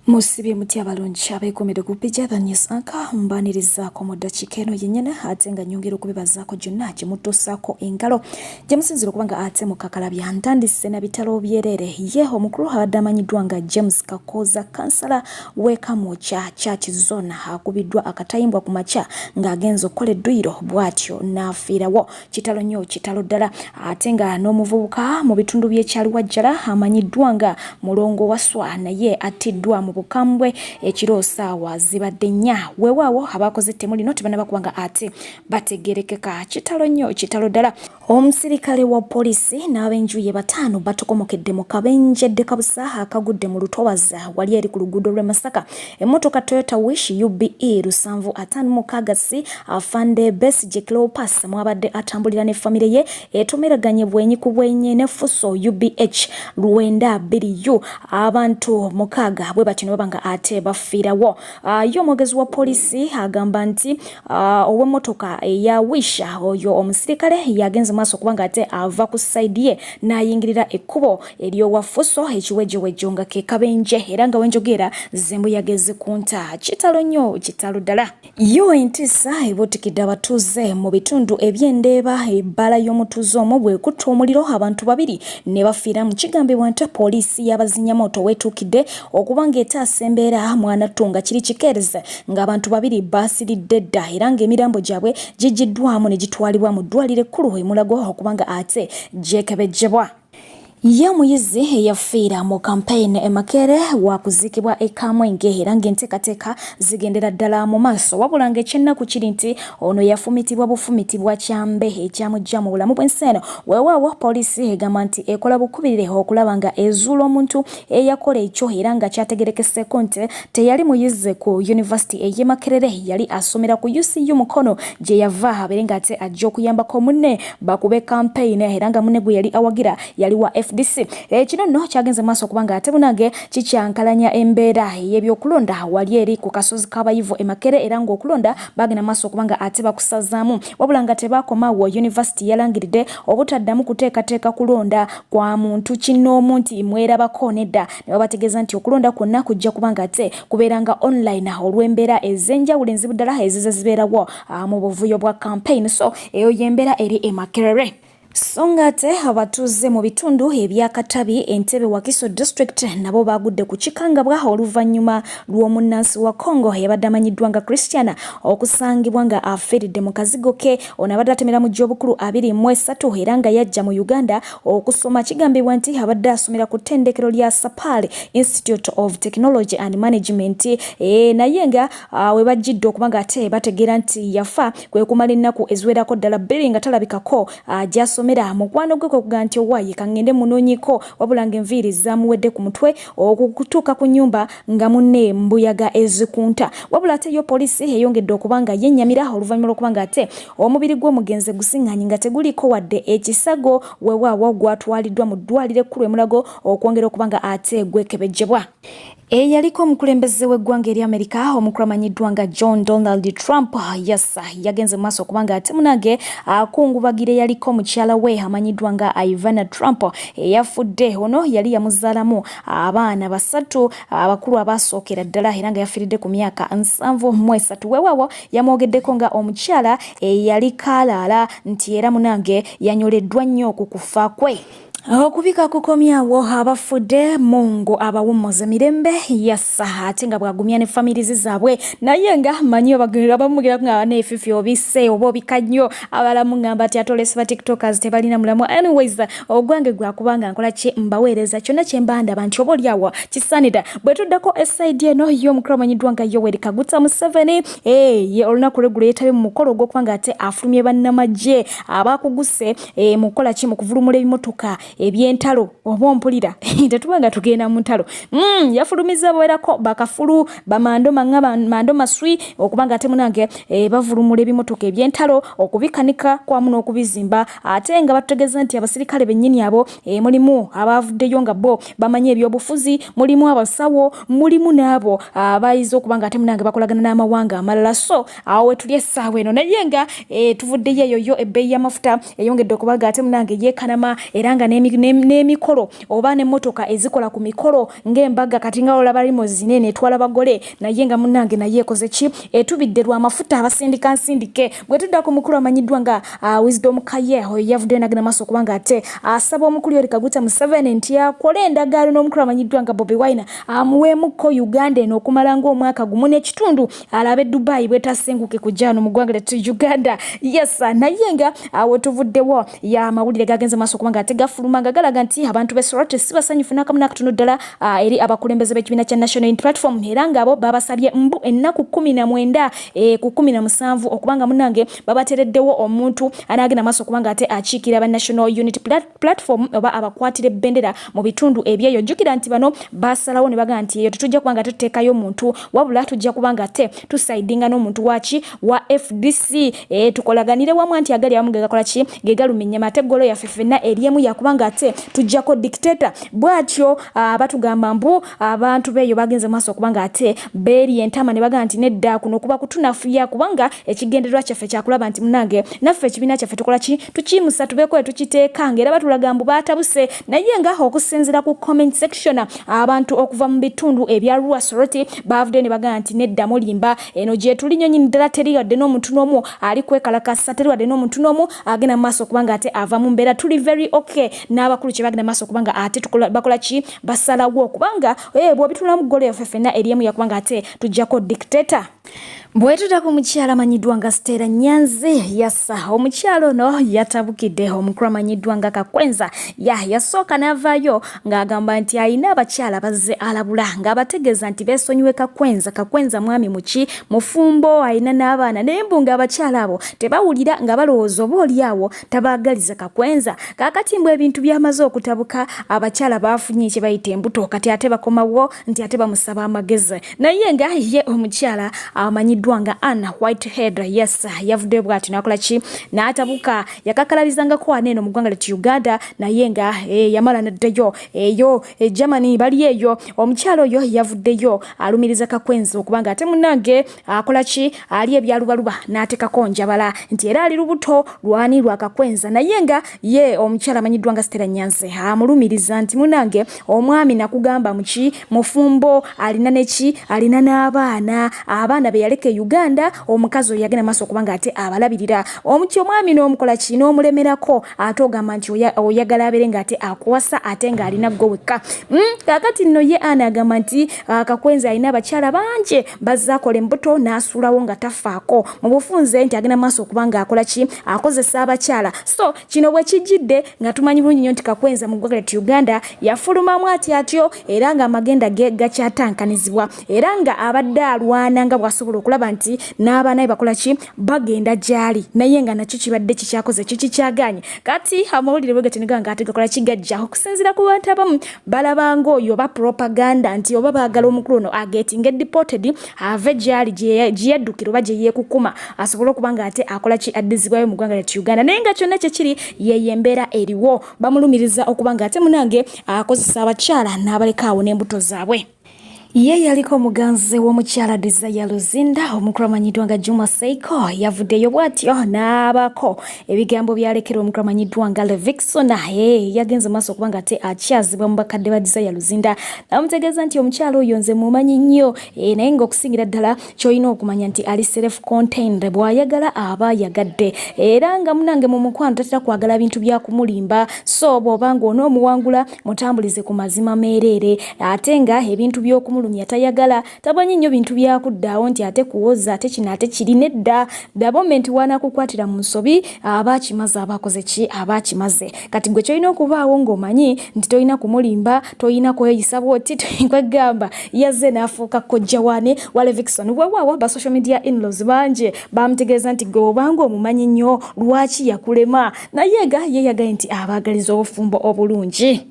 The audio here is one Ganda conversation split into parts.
Musibye mutya abalungi abeekuumidde ku Pija The News Anchor, mbaanirizaako mu ddakiika eno yennyini ate nga nnyongera okubebazaako gyonna gye mutuusaako engalo gye musinziira okuba nga ate mukakalabya. Ntandise na bitalo byereere. Ye omukulu abadde amanyiddwa nga James Kakooza, kansala w'e Kamwokya Church Zone, akubiddwa akatayimbwa ku makya ng'agenze okukola edduyiro bw'atyo n'afiirawo. Kitalo nnyo, kitalo ddala. Ate nga n'omuvubuka mu bitundu by'e Kyaliwajjala amanyiddwa nga Mulongo Waswa naye attiddwa mu bukambwe ekiro saawa zibadde nnya. Weewaawo abaakoze ettemu lino tebannaba kuba nga ate bategeerekeka. Kitalo nnyo, kitalo ddala. Omusirikale wa poliisi n'ab'enju ye bataano batokomokedde mu kabenje ddekabusa akagudde mu lutobazi wali eri ku luguudo lw'e Masaka. Emmotoka Toyota Wish UBE 756 C Afande Besigye Cleopas mwabadde atambulira ne famire ye etomeraganye bwenyi ku bwenyi ne Fuso UBH 92U abantu mukaaga bwe batyo ne baba nga ate bafiirawo. Ye omwogezi wa poliisi agamba nti ow'emmotoka eya Wish oyo omusirikale yagenze maaso okuba nga ate ava ku sayidi ye n'ayingirira ekkubo ery'owa Fuso ekiwejowejo nga ke kabenje era nga wenjogeera zembuyaga ezikunta. Kitalo nnyo, kitalo ddala. Yo entiisa ebuutikidde abatuuze mu bitundu eby'Endeeba, ebbaala y'omutuuze omu bw'ekutte omuliro abantu babiri ne bafiiramu. Kigambibwa nti poliisi y'abazinyamooto weetuukidde okuba ng'etaasa embeera mwanattu nga kiri kikeereze ng'abantu babiri baasiridde dda era ng'emirambo gyabwe giggyiddwamu ne gitwalibwa mu ddwaaliro ekkulu e Mulago okuba nga ate gyekebejjebwa. Ye omuyizi eyafiira mu kampeyini e Makerere waakuziikibwa e Kamwenge era ng'enteekateeka zigendera ddala mu maaso, wabula ng'ekyennaku kiri nti ono yafumitibwa bufumitibwa kyambe ekyamuggya mu bulamu bw'ensi eno. Weewaawo poliisi egamba nti ekola bukubirire okulaba nga ezuula omuntu eyakola ekyo era nga kyategerekeseeko nti teyali muyizi ku yunivasite ey'e Makerere, yali asomera ku UCU Mukono gye yava abeere ng'ate ajja okuyambako munne bakube kampeyini era nga munne gwe yali awagira yali wa FDC. Kino nno kyagenze maaso okuba nga ate munange kikyankalanya embeera ey'ebyokulonda wali eri ku kasozi k'abayivu e Makerere era ng'okulonda bagenda maaso okuba nga ate bakusazaamu, wabula nga tebakomaawo yunivasite yalangiridde obutaddamu kuteekateeka kulonda kwa muntu kinnoomu nti mwerabako nedda, ne babategeeza nti okulonda kwonna kujja kuba nga ate kubeera nga online olw'embeera ez'enjawulo enzibu ddala ezize zibeerawo mu buvuyo bwa campaign. So eyo y'embeera eri e Makerere. So ng'ate abatuuze mu bitundu ebya Katabi, Entebbe, Wakiso District nabo baagudde ku kikangabwa oluvannyuma lw'omunnansi wa Congo eyabadde amanyiddwa nga Christian okusangibwa nga afiiridde mu kazigo ke. Ono abadde atemera mu gy'obukulu 23 era nga yajja mu Uganda okusoma. Kigambibwa nti abadde asomera ku ttendekero lya Sapal Institute of Technology and Management naye nga we bajjidde okuba nga ate bategeera nti yafa kwe kumala ennaku eziwerako ddala bbiri nga talabikako gy'asomera. Mukwano gwe kwe kugamba nti owaaye kaŋŋende munoonyeko, wabula ng'enviiri zaamuwedde ku mutwe okutuuka ku nnyumba nga munne mbuyaga ezikunta. Wabula ate yo poliisi eyongedde okuba nga yennyamira oluvannyuma lw'okuba nga ate omubiri gw'omugenzi gusiŋŋaanye nga teguliiko wadde ekisago, weewaawo gwatwaliddwa mu ddwaaliro ekkulu e Mulago okwongera okuba nga ate gwekebejjebwa. Eyaliko omukulembeze w'eggwanga erya Amerika omukulu amanyiddwa nga John Donald Trump yassa yagenze mu maaso okuba nga ate munange akungubagira eyaliko mukyala we amanyiddwa nga Ivana Trump eyafudde. Ono yali yamuzaalamu abaana basatu abakulu abasookera ddala era nga yafiiridde ku myaka 73. Weewaawo yamwogeddeko nga omukyala eyali kaalaala nti era munange yanyoleddwa nnyo ku kufa kwe. Okubika kukomyawo abafudde, Mungu abawummuze mirembe yassa ate nga bwagumya ne families zaabwe. Naye nga manyi abamugira nga nefifi obisse oba obika nnyo, abalamu ngamba ati atolese ba tiktokers tebalina mulamu. Anyways, ogwange gwakuba nga nkola kye mbaweereza kyonna kye mba ndaba nti oba oliawo kisaanira. Bwe tuddako esaidi eno y'omukulu amanyiddwa nga Yoweri Kaguta Museveni, ye olunaku lweggulo yeetabye mu mukolo ogw'okuba nga ate afulumye bannamagye abakuguse mu kukola ki, mu kuvulumula ebimotoka eby'entalo oba ompulira tetuba nga tugenda mu ntalo. Yafulumizza bawerako bakafulu bamando manga mando maswi okuba nga ate munange bavulumula ebimotoka eby'entalo okubikanika kwamu n'okubizimba, ate nga batutegeeza nti abasirikale bennyini abo mulimu abaavuddeyo nga bo bamanyi ebyobufuzi, mulimu abasawo, mulimu n'abo abayize okuba nga ate munange bakolagana n'amawanga amalala. So awo wetuli essaawa eno, naye nga tuvuddeyo eyo yo ebbeeyi y'amafuta eyongedde okuba nga ate munange yeekanama era nga n'embeera N'emikolo oba n'emmotoka ezikola ku mikolo ng'embaga, kati nga olaba limousine eno etwala bagole, naye nga munnange naye ekoze ki? Etubidde lwa mafuta abasindika nsindike. Bwe tudda ku mukulu amanyiddwa nga Wisdom Kaye, oyo yavuddeyo nagenda maaso okubanga ate asaba omukulu Yoweri Kaguta Museveni nti akole endagaano n'omukulu amanyiddwa nga Bobi Wine, amuweemukko Uganda eno okumala ng'omwaka gumu n'ekitundu, alabe Dubai bwetasenguke kujja wano mu ggwanga lyattu Uganda. Yes, naye nga awo tuvuddewo ya amawulire gagenze maaso okubanga ate gafuluma nga galaga nti abantu b'e Soroti si basanyufu n'akamu n'akatono ddala eri abakulembeze b'ekibiina kya National Unity Platform, era ng'abo babasabye mbu ennaku 19 ku 17 okubanga munange babatereddewo omuntu anaagenda maaso okubanga ate akiikira aba National Unity Platform oba abakwatira ebbendera mu bitundu ebyeyo. Jjukira nti bano basalawo ne bagamba nti eyo tetujja kubanga ate tuteekayo muntu, wabula tujja kubanga ate tusaidinga n'omuntu waki wa FDC, tukolaganire wamu, anti agali awamu gegakola ki? Gegaluma ennyama. Ate goal yaffe ffenna eri emu, yakubanga ate tujjako dictator. Bw'atyo batugamba mbu abantu beeyo bagenze maaso okubanga ate beeri entama ne bagamba nti nedda, kuno kuba kutunafuya, kubanga ekigendererwa kyaffe kyakulaba nti munange naffe ekibiina kyaffe tukola ki? Tukiyimusa, tubeeko we tukiteeka. Nga era batulaga mbu baatabuse, naye nga okusinziira ku comment section, abantu okuva mu bitundu ebya Rua, Soroti baavuddeyo ne bagamba nti nedda, mulimba, eno gyetuli nnyo nyini ddala, teri wadde n'omuntu n'omu ali kwekalakasa, teri wadde n'omuntu n'omu agenda mu maaso okubanga ate ava mu mbeera, tuli very okay n'abakulu kye bagenda maaso okubanga ate bakola ki? Basalawo, kubanga bw'obitulamu goal yaffe ffenna eri emu, yakubanga ate tujjako dictator. Bwe tudda ku mukyala amanyiddwa nga Stella Nyanzi, yasa omukyala ono yatabukidde omukulu amanyiddwa nga Kakwenza. Ya yasooka n'avaayo ng'agamba nti alina abakyala bazze alabula ng'abategeeza nti beesonyiwe Kakwenza. Kakwenza mwami muki? Mufumbo, alina n'abaana, naye mbu ng'abakyala abo tebawulira, nga balowooza oba oli awo tabaagaliza Kakwenza. Kaakati mbu ebintu byamaze okutabuka, abakyala baafunye kye bayita embuto, kati ate bakomawo nti ate bamusaba amagezi. Naye nga ye omukyala amanyiddwa nga Anna Whitehead, yes, yavuddeyo bw'ati n'akola ki? N'atabuka. Yakakalabizangako wano eno mu ggwanga lyattu Uganda, naye nga yamala naddayo eyo e Germany. Bali eyo omukyala oyo yavuddeyo alumiriza Kakwenza okuba nga ate munnange akola ki? Ali ebyalubaluba n'ateekako njabala nti era ali lubuto lwani? Lwa Kakwenza. Naye nga ye omukyala amanyiddwa nga Stella Nyanzi amulumiriza nti munange omwami nakugamba muki? Mufumbo, alina neki? Alina n'abaana, abaana be yaleka e Uganda, omukazi oyo yagenda maaso okuba nga ate abalabirira. Omuki omwami n'omukola ki? N'omulemerako, ate ogamba nti oyagala abeere nga ate akuwasa ate ng'alina gwe wekka. Kaakati nno ye ana agamba nti Kakwenza alina abakyala bangi bazze akola embuto n'asuulawo nga tafaako, mu bufunze nti agenda maaso okuba nga akola ki? Akozesa abakyala. So kino bwe kijjidde nga tumanyi bulungi nnyo nti Kakwenza mu ggwanga lyattu Uganda yafulumamu atyo atyo, era ng'amagenda ge gakyatankanizibwa, era nga abadde alwana nga bw'asobola okulaba nti n'abaana be bakola ki? Bagenda gy'ali, naye nga nakyo kibadde kikyakoze kikikyagaanye. Kati amawulire bwe gatyo nga ate gakola ki? Gajja. Okusinziira ku bantu abamu, balaba ng'oyo oba propaganda, nti oba baagala omukulu ono agetinga deported, ave gy'ali gye yaddukira oba gye yeekukuma, asobole okuba nga ate akola ki? Addizibwayo mu ggwanga lyattu Uganda. Naye nga kyonna kyekiri, yeyo embeera eriwo, bamulumiriza okuba nga ate munange akozesa abakyala n'abaleka awo n'embuto zaabwe. Ye yaliko omuganzi w'omukyala Desire Luzinda, omukulu amanyiddwa nga Juma Seiko, yavuddeyo bw'atyo n'abaako ebigambo byalekera omukulu amanyiddwa nga Levixone. Yagenze maaso okuba nga ate akyazibwa mu bakadde ba Desire Luzinda, n'amutegeeza nti omukyala oyo nze mumanyi nnyo, naye ng'okusingira ddala ky'olina okumanya nti ali self contained, bw'ayagala aba ayagadde, era nga munange mu mukwano tatera kwagala bintu bya kumulimba. So bw'oba ng'onoomuwangula, mutambulize ku mazima meereere, ate nga ebintu by'okumulumya tayagala, tamanyi nnyo bintu byakuddaawo nti ate kuwoza, ate kino, ate kiri. Nedda, the moment wanakukwatira mu nsobi, aba akimaze, aba akoze ki? Aba akimaze. Kati gwe kyolina okubaawo ng'omanyi nti tolina kumulimba, tolina kweyisa bwoti. Kwegamba yazze n'afuuka kojja wane wa Levixone. Weewaawo ba social media inlaws bangi bamutegeeza nti gwe obanga omumanyi nnyo, lwaki yakulema? Naye ga ye yagaye nti abaagaliza obufumbo obulungi.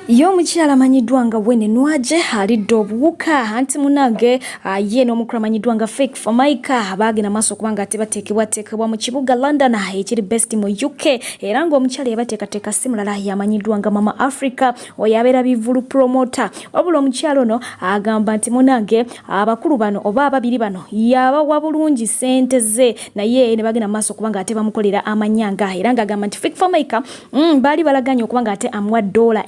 Ye omukyala amanyiddwa nga Winnie Nwagi alidde obuwuka anti munange ah, ye n'omukulu amanyiddwa nga Fik Fameica baagenda maaso okuba nga tebateekebwateekebwa mu kibuga London ah, ekiri best mu UK era ng'omukyala yabateekateeka si mulala yamanyiddwa nga Mama Africa oyo abeera bivulu promoter. Wabula omukyala ono agamba nti munange abakulu bano oba ababiri bano yabawa bulungi ssente ze naye ne bagenda maaso okuba nga ate bamukolera amanyanga era ng'agamba nti Fik Fameica baali balaganye okuba nga ate amuwa doola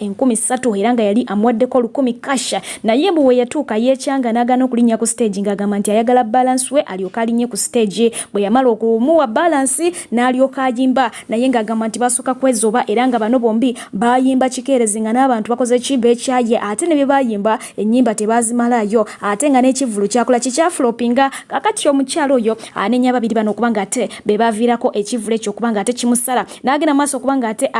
3000 era nga yali amuwaddeko 1000 cash naye mbu we yatuuka yeekyanga n'agaana okulinnya ku stage ng'agamba nti ayagala balance we alyoke alinnye ku stage. Bwe yamala okumuwa balance n'alyoka ayimba naye ng'agamba nti basooka kwezoba era nga bano bombi baayimba kikeerezi nga n'abantu bakoze ki beekyaye ate ne bye baayimba ennyimba tebaazimalaayo ate nga n'ekivvulu kyakola kikyafulopinga. Kaakati omukyala oyo anenya ababiri bano okuba nga ate be baaviirako ekivvulu ekyo okuba nga ate kimusala n'agenda maaso okuba nga ate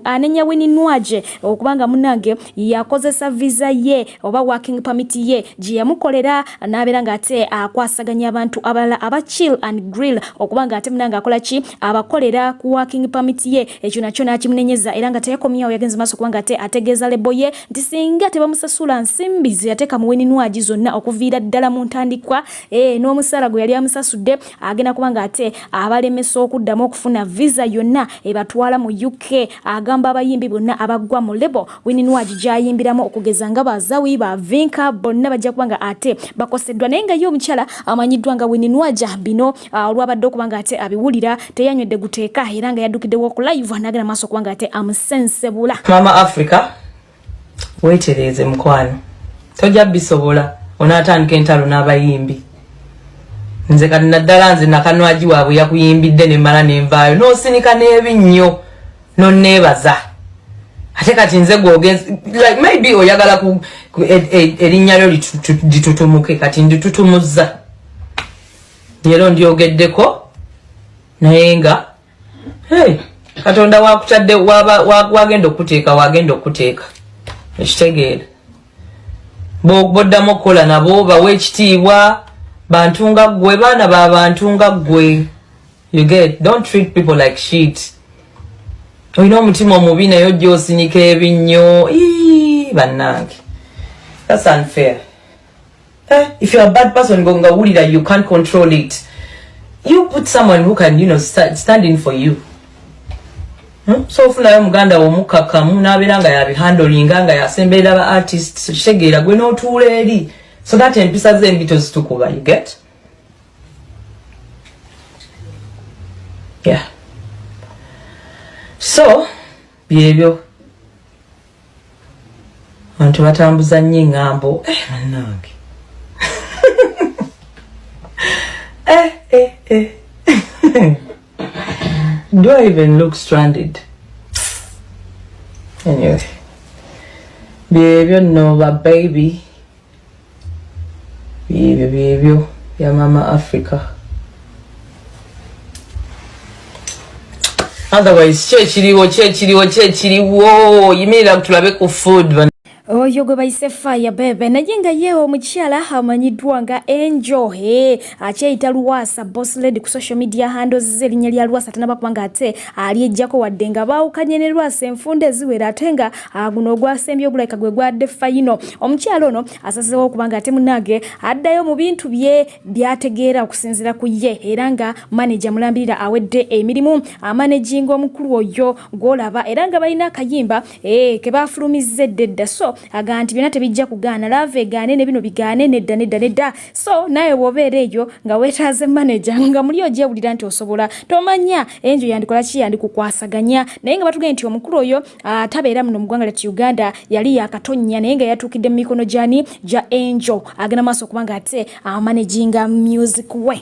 anenya Winnie Nwagi okuba nga munnange yakozesa visa ye oba working permit ye gye yamukolera n'abeera nga ate akwasaganya abantu abalala aba chill and grill okuba nga ate munnange akola ki abakolera ku working permit ye ekyo nakyo n'akimunenyeza era nga teyakomyawo yagenze maaso okuba nga ate ategeeza lebo ye nti singa tebamusasula nsimbi ze yateeka mu Winnie Nwagi zonna okuviira ddala mu ntandikwa eh, n'omusaala gwe yali amusasudde agenda kuba nga ate abalemesa okuddamu okufuna visa yonna ebatwala mu UK. Agamba abayimbi bonna abaggwa mu lebo Winnie Nwagi gy'ayimbiramu okugeza nga ba Zawi, ba Vinka bonna bajja kuba nga ate bakoseddwa naye nga ye omukyala amanyiddwa nga Winnie Nwagi bino olwabadde okuba nga ate abiwulira teyanywedde guteeka era nga yaddukiddewo ku live n'agenda maaso okuba nga ate amusensebula. Mama Africa wetereeze mukwano tojja bisobola onaatandika entalo n'abayimbi nze kati naddala nze nakanwagi waabwe yakuyimbidde nemmala nenvaayo n'osinika n'ebinnyo noneebaza ate kati nze gwogenzi like maybe oyagala ku erinnya lyo litutumuke kati nditutumuzza leero ndyogeddeko naye nga hey, katonda wakutadde wagenda okuteeka wagenda okuteeka ekitegeera boddamu okukola nabo bawe ekitiibwa bantu nga ggwe baana ba bantu nga ggwe. You get, don't treat people like shit. Olina omutima omubi naye ojja osinika ebinnyo. Bannange, that's unfair. If you're a bad person nga wulira you can't control it, you put someone who can, you know, stand in for you. So ofunayo muganda wo omukkakkamu n'abeera nga yabihandlinga nga yasemberera ba artists kitegeera gwe n'otuula eri so that empisa ze embi tozitukuba. You get? Yeah, so byebyo abantu batambuza nnyo eŋŋambo. Bannange, eh, eh, eh. Do I even look stranded? Anyway, byebyo nno ba baby, byebyo byebyo bya Mama Africa. Otherwise kyekiriwo kyekiriwo kyekiriwo yimirira tulabe ku food. Oyo gwe bayise Fire Bebe naye nga ye omukyala amanyiddwa nga Angel he akyeyita Lwasa Boss Lady ku social media handles ze erinnya lya Lwasa tanaba kuba nga ate alyejjako wadde nga baawukanye ne Lwasa enfunda eziwera ate nga guno ogwasembye ogulabika gwe gwadde fayino. Omukyala ono asazeewo okuba nga ate munnange addayo mu bintu bye byategeera okusinziira ku ye era nga maneja mulambirira awedde emirimu amanejinga omukulu oyo gw'olaba era nga balina akayimba ke baafulumizza edda edda. So agamba nti byonna tebijja kugaana, laava egaane ne bino bigaane, nedda nedda nedda. So naawe bw'obeera eyo nga weetaaze maneja nga muli ogyewulira nti osobola tomanya enjo yandikola ki yandikukwasaganya naye nga batugambye nti omukulu oyo tabeera muno mu ggwanga lyattu Uganda yali yakatonnya naye nga yatuukidde mu mikono gyani gya Angel agenda maaso okuba nga ate amanejinga music we.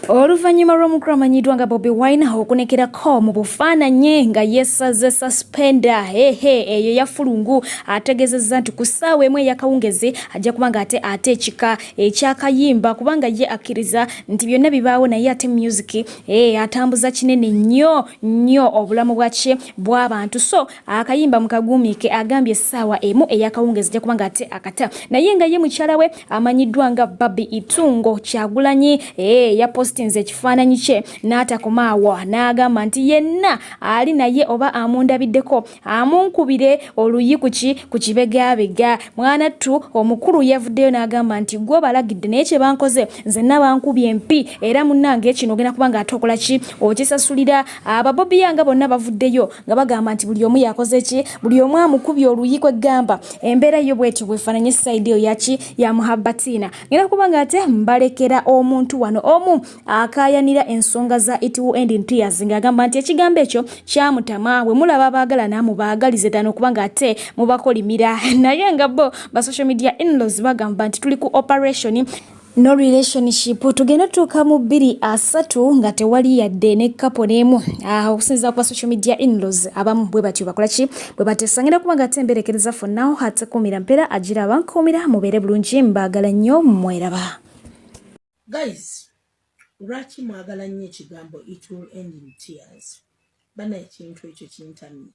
Oluvannyuma lw'omukulu amanyiddwa nga Bobi Wine okunekerako mu bufaananyi nga yeesaze suspender hehe eyo ya fulungu ategeezezza nti ku ssaawa emu ey'akawungezi ajja kuba nga ate ate ekika ekyakayimba kubanga ye akkiriza nti byonna bibaawo naye ate music atambuza kinene nnyo nnyo obulamu bwaki bw'abantu so akayimba mukaguumiike agambye essaawa emu ey'akawungezi ajja kuba nga ate akata naye nga ye mukyala we amanyiddwa nga Barbie Itungo Kyagulanyi yapostinze Apositinze ekifaananyi kye n'atakoma awo, n'agamba nti yenna ali naye oba amundabiddeko amunkubire oluyi kuki ku kibegabega. Mwana ttu omukulu yavuddeyo n'agamba nti gwe obalagidde, naye kye bankoze nzenna bankubye empi, era munnange kino ogenda kuba nga ate okola ki, okisasulira. Ababobi yanga bonna bavuddeyo nga bagamba nti buli omu yakoze ki, buli omu amukubye oluyi. Kwegamba embeera yo bwetyo bwefaananye sayidi eyo yaki ya Muhabbatina. Ngenda kuba nga ate mbalekera omuntu wano omu akaayanira ensonga za it will end in tears, ng'agamba nti ekigambo ekyo kyamutama. Bwe mulaba abaagalana mubaagalize ddala okuba nga ate mubakolimira, naye nga bo ba social media inlaws bagamba nti tuli ku operation no relationship, tugenda tutuuka mu 2030 nga tewali yadde ne couple n'emu. Okusinziira ku ba social media inlaws abamu bwe batyo bakola ki, bwe bateesa. Ngenda kuba nga ate mberekereza for now, ate kuumira mpeera agira abankuumira. Mubeere bulungi, mbaagala nnyo, mweraba. Guys, lwaki mwagala nnyo ekigambo "it will end in tears"? Bana, ekintu ekyo kintamye,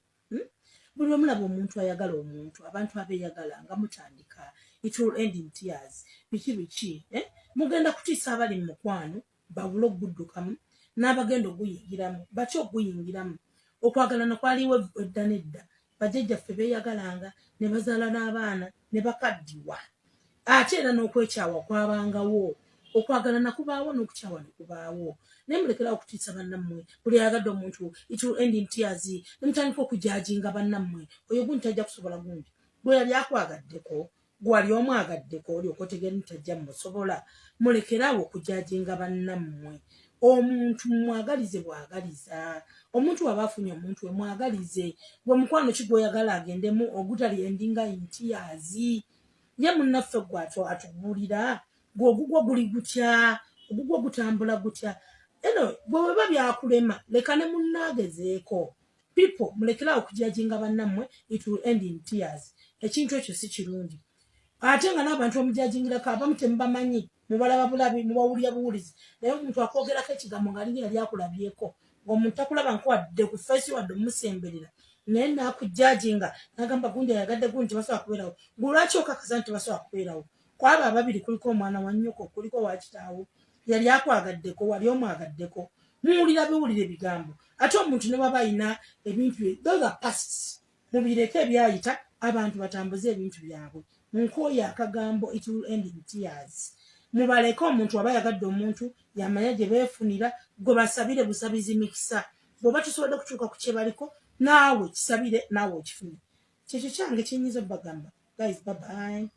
Buli lwemulaba omuntu ayagala omuntu, abantu abeeyagala, nga mutandika "it will end in tears", biki biki, eh? Mugenda kutiisa abali mu mukwano babule okuguddukamu n'abagenda oguyingiramu batya okuguyingiramu. Okwagalana kwaliwo edda n'edda, bajjajjaffe beeyagalanga ne bazaala n'abaana ne bakaddiwa, ate era n'okwekyawa kwabangawo. Okwagalana kubaawo n'okukyawa ne kubaawo, naye mulekerawo okutiisa bannammwe. Buli ayagadde omuntu, "it will end in tears", ne mutandika okujudginga bannammwe. Oyo gundi tajja kusobola, gundi gwe yali akwagaddeko, gwali omwagaddeko, olyoka otegeera nti tajja mmusobola. Mulekerawo okujudginga bannammwe. Omuntu mwagalize bwagaliza. Omuntu waba afunye omuntu we, mwagalize. Gwe mukwano ki gweoyagala agendemu ogutali endinga in tears? Ye munnaffe gwe atubuulira, gwe ogugwo guli gutya? Ogugwo gutambula gutya? Eno gwe weba byakulema, leka ne munnaagezeeko. People, mulekerawo okujudginga bannammwe "it will end in tears". Ekintu ekyo si kirungi. Ate nga n'abantu omujudgingirako abamu temubamanyi, mubalaba bulabi, mubawulira buwulizi, naye omuntu akwogerako ekigambo ng'alinga yali akulabyeko, ng'omuntu takulaba nkuwadde ku face wadde omusemberera, naye naakujudginga n'agamba gundi ayagadde gundi, tebasobola kubeerawo. Gwe lwaki okakasa nti tebasobola kubeerawo? Kwabo ababiri kuliko omwana wa nnyoko, kuliko wa kitaawo. Yali akwagaddeko, wali omwagaddeko? Muwulira biwulira ebigambo. Ate omuntu ne bwaba ayina ebintu bye, those are pasts, mubireke ebyayita, abantu batambuze ebintu byabwe. Nkooye akagambo "it will end in tears". Mubaleke, omuntu aba ayagadde omuntu yamanya gye beefunira. Gwe basabire busabizi mikisa. Bw'oba tusobodde kutuuka ku kye baliko, naawe kisabire, naawe okifune. Kyekyo kyange kyenyinza obbagamba. Guys, bye bye.